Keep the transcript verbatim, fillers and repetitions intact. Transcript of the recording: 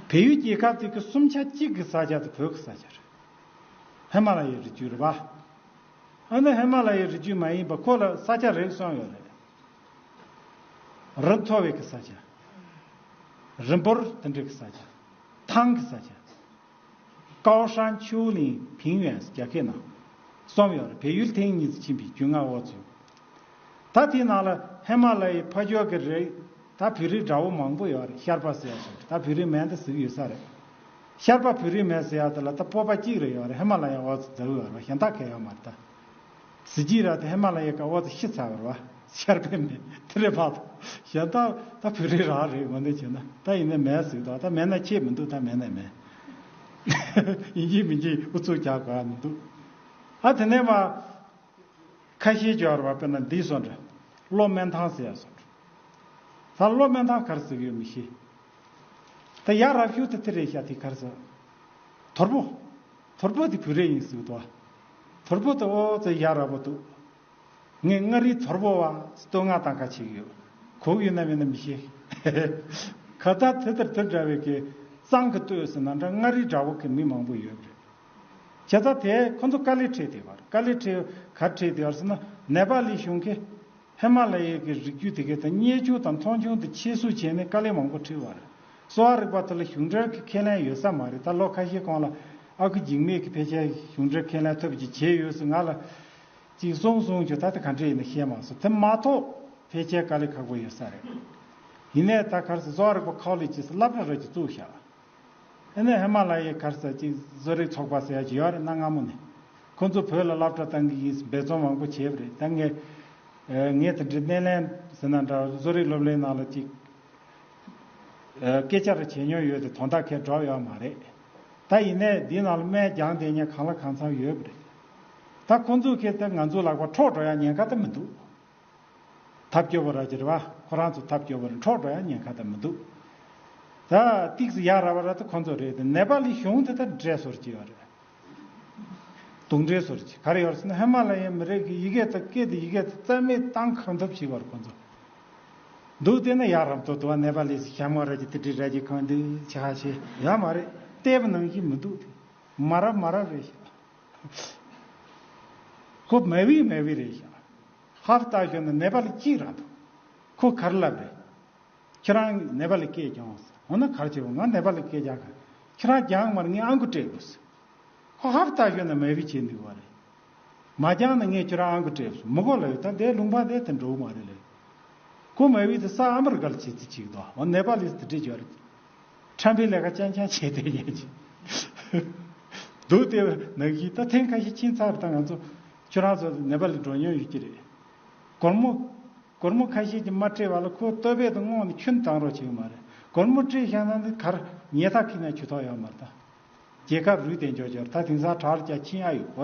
བལ་ཡུལ་རྒྱལ་ཁབ་དེ་གི་སུམ་ཆ་གཅིག་གི་ས་ཆ་དེ་བོད་ཀྱི་ས་ཆ་རེད། ཧི་མ་ལ་ཡའི་རི་རྒྱུད་རེད་པ། ཨ་ནི་ཧི་མ་ལ་ཡའི་རི་རྒྱུད་མ་ཡིན་པ་ཁོ་ལ་ས་ཆ་རེ་གསུམ་ཡོད་རེད། རི་མཐོ་བའི་གི་ས་ཆ། རི་འབོར་དེ་འདྲའི་གི་ས་ཆ། ཐང་གི་ས་ཆ། ཀའོ་ཧྲན་ཆུའུ་ལིང་ཕིང་ཡོན་རྒྱ་སྐད་ནང་གསུམ་ཡོད་རེད། བལ་ཡུལ་ཐེངས་གཉིས་སུ་ཕྱིན་པའི་རྒྱུས་མངའ་འོག་ཚུད། ད་དེའི་ནང་ལ་ཧི་མ་ལ་ཡའི་ཕ་ཇོ་གི་རི། ད་བོད་རིགས་འདྲ་བོ་མང་པོ་ཡོད་རེད། ཤར་པ་ཟེར་ཡ་སོགས། ད་བོད་རིགས་མིང་དེ་ཟེར་གྱི་ཡོད་ས་རེད། ཤར་པ་བོད་རིགས་མིང་ཟེར་ཡ་དེ་ལ་ད་སྤོབས་པ་གཅིག་རེ་ཡོད་རེད། ཧི་མ་ལ་ཡའི་འོག་ཚུད་ཟེར་གྱི་ཡོད་རེད། གཞན་དག་གང་ཡང་ཡོད་མ་རེད་ད། གཟི་བརྗིད་ར་དེ་ཧི་མ་ལ་ཡའི་ཀ་འོག་ཚུད་ཤི་ཚར་བ་རེད་པ། ཤར་པའི་མི་དེ་རེད་པ། གཞན་དག་ད་བོད་རིགས་རང་རེད། དངོས་གནས་བྱས་ན་ད་ཡིན་ན་མིང་ཟེར་གྱི་འདུག་ད་མིང་ན་ཁྱད་མི་འདུག་ད་མིང་ན་མིང་ཡིན་གཅིག་མིན་གཅིག་ཨུ་ཚུགས་རྒྱག་དགོས་ཡ་མི་འདུག་ཨ་དེ་ནས་མ། ཁ་ཤས་ཀྱི་བར་བ་དཔེར་ན་འདི་སོང་འདྲ། གློ་སྨན་ཐང་ཟེར་ཡ་སོང་འདྲ། ད་གློ་སྨན་ཐང་ག་རེ་ཟེར་གྱི་ཡོད་མི་ཤེས། ད་ཡ་རབས་ཤོས་དེ་དེ་རེད་ཤག་དེ་ག་རེ་ཟེར། དོལ་པོ། དོལ་པོ་དེ་བོད་རིགས་ཡིན་ཟེར་གྱི་འདུག་དོལ་པོ་དེ་ཨོ་ཙི་ཡ་རབས་པོ་འདུག་ངས་མངའ་རིས་དོལ་པོ་བ་སྟོད་མངའ་ཐང་ཁ་ཆེ་གི་ཡོད། གོ་གི་ཡོད་ན་མེད་ན་མི་ཤེས། ཁ་ད་དེ་ལྟར་དེ་འདྲ་བའི་གི་གཙང་གི་སྟོད་ཟེར་ན་འདྲ། མངའ་རིས་འདྲ་བོ་གི་མི་མང་པོ་ཡོད་རེད། བྱས་ཙང་དེ་ཁོ་ཚོ་དཀའ་ལས་འཕྲད་བསྡད་པ་རེད། དཀའ་ལས་འཕྲད། ག་རེ་འཕྲད་བསྡད་པ་རེད་ཟེར་ན། ནེ་པ་ལི་གཞུང་གིས་ཧི་མ་ལ་ཡའི་གི་རི་རྒྱུད་དེ་གའི་ད་མཉེན་ཆས་དང་མཐོང་ཆུང་དེ་ཆེ་སུ་བྱས་ནས་དཀའ་ལས་མང་པོ་འཕྲད་པ་རེད། གསོ་བ་རིག་པ་དེ་ལ་གཞུང་འབྲེལ་གྱི་ཁས་ལེན་ཡོད་ས་མ་རེད། ད་ལོ་ཁ་ཤས་གོང་ལ་ཨ་ཁུ་འཇིགས་མེད་ཀྱིས་ཕལ་ཆེར་གཞུང་འབྲེལ་ཁས་ལེན་ཐུབ་ཀྱི་བྱས་ཡོད་ཟེར་ང་ལ་ཅིག་གསུངས་སོང་། ཁྱོད་ད་ལྟ་ག་འདྲ་ཡིན་ན་ཤེས་མ་སོང་། དེ་མ་གཏོགས་ཕལ་ཆེར་དཀའ་ལས་ཁག་པོ་ཡོད་ས་རེད། ཡིན་ནའི་ད་ག་རེ་ཟེར། གསོ་བ་རིག་པ་ཁོ་ལེ་ཇི་ཟེར་སློབ་གྲྭ་རེ་ཅིག་བཙུགས་བཞག་ཨ་ནི་ཧི་མ་ལ་ཡའི་ག་རེ་ཟེར་ཅིག་བཟོ་རིག་ཚོགས་པ་ཟེར་ཡ་ཅིག་ཡོད་རེད། གནའ་སྔ་མོ་ནས། ཁོང་ཚོ་བོད་ལ་སློབ་གྲྭ་བཏང་གི་ཡིན་ཟེར་འབད་བརྩོན་མང་པོ་བྱས་པ་རེད། ད་ངས་ངས་དེ་འདྲའི་སྣེ་ལེན་ཟེར་ན་འདྲ། བཟོ་རིག་སློབ་གླིང་ནང་ལ་ཅིག་སྐད་ཆ་རེ་བྱས་མྱོང་ཡོད་དེ་དོན་དག་གས་འགྲོ་ཡོད་མ་རེད། ད་ཡིན་ནའི་འདི་ནང་ལ་སྨན་སྦྱང་བསྡད་མཁན་གང་ལ་གང་འཚམ་ཡོད་པ་རེད། ད་ཁོང་ཚོ་གིས་ད་ང་ཚོ་ལག་པ་འཕྲོག་འགྲོ་ཡ་ཉེན་ཁ་ད་མི་འདུག་ཐབས་སྐྱོ་པོ་ར་ཅིག་རེད་པ། ཁོ་རང་ཚོ་ཐབས་སྐྱོ་པོ་རེད། འཕྲོག་འགྲོ་ཡ་ཉེན་ཁ་ད་མི་འདུག་ད་ཏིག་ཙི་ཡ་ར་བ་ར་ད་ཁོ་ཚོ་རེད་དེ། ནེ་པ་ལི་གཞུང་དེ་ད་འདྲེ་སོར་གྱི་ཡོད་རེད། དུང་འདྲེ་སོར་གྱི་ག་རེ་ཡོད་རེད་ཟེར་ན། ཧི་མ་ལ་ཡའི་མི་རིགས་ཀྱི་ཡི་གེ་དང་སྐད་དེ་ཡི་གེ་དེ་རྩ་མེད་བཏང་གང་ཐུབ་བྱེད་པར་ཁོ་ཚོ་འདུག་དེ་ན་ཡ་རབས་ཏོ་དུ་བ་ནེ་པ་ལི་སི་ཤ་མོ་ར་ཅིག་དེ་འདྲི་ར་ཅིག་གང་འདུག་ཆ་ཤེས་ཡོད་མ་རེད། བལྟས་པ་ནང་བཞིན་མི་འདུག་དེ་མ་རབས་མ་རབས་རེད་ཤག་ཁོ་མ་བི་མ་བི་རེད་ཤག་ཧབ་ཏ་ཞོན་ན་ནེ་པ་ལི་གཅིག་རང་འདུག་ཁོ་ག་རེ་ལབ་རེད། ཁྱེད་རང་ནེ་པ་ལི་སྐད་སྦྱོང་ཟེར། འོ་ན་ག་རེ་བྱེད་དགོས། ང་ནེ་པ་ལི་སྐད་རྒྱག་ག་ཁྱེད་རང་སྦྱང་མ་རེད། ངས་ཨང་ཀི་སྤྲད་དགོས་ཟེར། ཁོ་ཧབ་ཏ་ཞོན་ན་མ་བི་བྱེད་འདུག་བ་རེད། མ་སྦྱང་ན་ངས་ཁྱེད་རང་ཨང་ཀི་སྤྲད་དགོས་ཟེར། མི་གོ་ལ་ཡོད། ད་དེ་ལུང་པ་དེ་དེ་འགྲོ་གི་མ་རེད་ལེ། ཁོ་མ་བི་དེ་ས་ཨ་མི་རི་ཀ་ལ་བྱེད་རྩིས་བྱེད་ཀྱི་འདུག་འོ་ནེ་པ་ལི་དེ་འདྲ་བྱས་རེད། ཁྲམ་པའི་ལས་ཀ་རྐྱང་རྐྱང་བྱས་བསྡད་མཁན་ཅིག་འདུག་དེ་ནང་བཞིན་ད་ཐེངས་ཁ་ཤས་ཕྱིན་ཚར། ད་ང་ཚོ་ཁྱོད་རང་ཚོ་ནེ་པ་ལི་འགྲོ་མྱོང་ཡོད་ཀྱི་རེད། སྒོར་མོ་སྒོར་མོ་ཁ་ཤས་ཀྱིས་མ་སྤྲད་པ་ལ་ཁོ་ལྟོ་ཕད་དུ་བསྔོགས་ནས་ཁྱོན་བཏང་རོགས་བྱེད་ཀྱི་མ་རེད། སྒོར་མོ་སྤྲད་བཞག་ན་ནི་གར་ཉལ་ཐ་ཁི་ན་ཆུ་ཐོག་ཡོད་མ་རེད། ད་རྒྱལ་ཁབ་རུལ་བསྡད་འཇོག་འཇོག་ད་དེང་སང་དྲག་རྒྱ་ཕྱིན་ཨ་ཡོད།